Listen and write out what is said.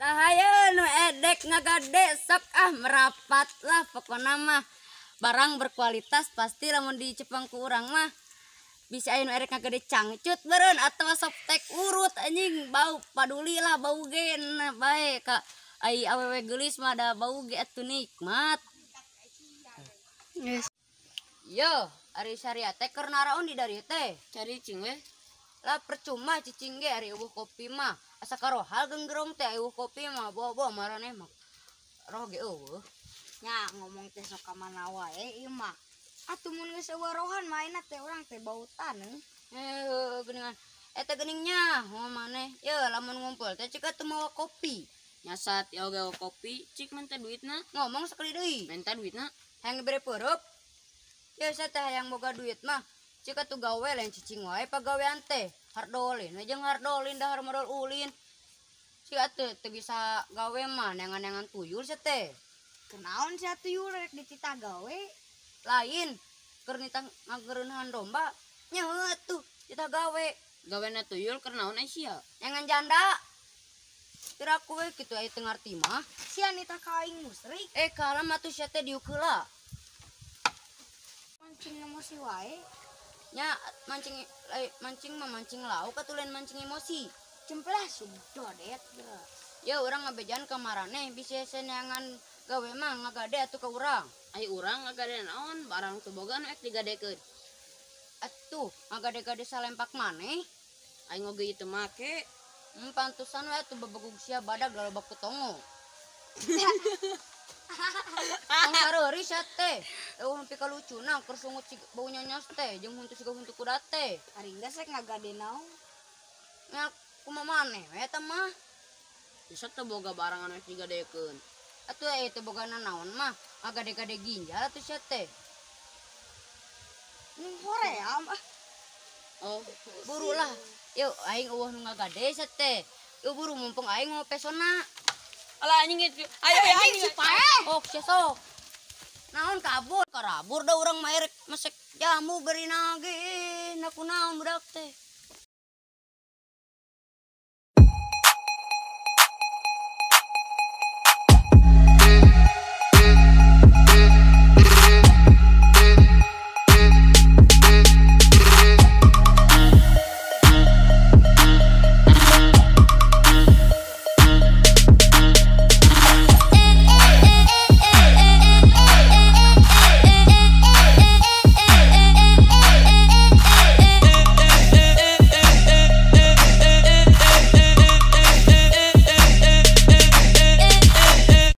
Tah hayu nu edek ngagade, sok ah, merapat lah. Pokona mah barang berkualitas pasti lamun dicepeng ku urang mah. Bisa aya nu erek ngagade cangcut beureun atawa Softex urut anjing, bau paduli lah, bau ge nah bae ka ai awewe geulis mah da bau ge atuh nikmat. Geus. Yo, ari syariat teh keur naraon di dari teh? Caricing we. Lah, percuma cicing ge ari euweuh kopi mah. Asa karohal genggerong teh euweuh kopi mah, bobo maraneh mah. Roh ge euweuh. Nya ngomong teh sok ka mana wae ieu mah. Atuh mun geus euweuh rohan mah ayeuna teh urang teh bau taneuh. Eh, geuningan. Eta geuning nya, mau maneh. Ye, lamun ngumpul teh cik atuh mawa kopi. Nyasat ya oge kopi, cik minta duitna. Ngomong sekali deui. Minta duitna. Hayang dibere peureub. Ya saya teh hayang boga duit mah. Cik atuh gawe, lain cicing wae pagawean teh. Hardolin we jeung hardolin, dahar modal ulin. Cik atuh teu bisa gawe mah neangan-neangan tuyul sia teh. Kenaon sia tuyul rek dititah gawe? Lain keur nitah ngageureunahan domba nya heueuh atuh titah gawe. Gawena tuyul keur naon ai sia? Neangan janda. Piraku we kitu aya teu ngarti mah. Sia nitah ka aing musrik. Eh, kalem atuh sia teh, diuk heula. Mancing emosi wae. Nya mancing mancing mah mancing lauk atuh, lain mancing emosi. Cemplah sudodet. Ya urang ngabejaan ka maraneh bisi hese neangan gawe mah ngagade atuh ka urang. Ai urang ngagade naon, barang teu boga nu ek digadekeun? Atuh ngagade-gade salempak maneh. Aing oge ieu teu make. Pantusan we atuh bebegug sia badag loba ku tongo. Tong sareuri sia teh. Eueuh nepi ka lucuna keur sungut si bau nyonyos teh jeung huntu siga huntu kuda teh. Ari geus rek ngagade naon? Nya kumaha maneh we eta mah. Bisa teu boga barang anu ek digadekeun. Atuh teu boga nanaon mah ngagade-gade ginjal atuh sia teh. Hoream ah. Oh, Buru lah. Yuk aing euweuh nu ngagade sia teh. Yuk buru, mumpung aing mau pesona. Alah anjing itu. Ayo ayo anjing. Si paeh. Oh, sia sok. Naon kabur? Karabur da urang mah erek mesek jamu beri nage. Na kunaon budak teh?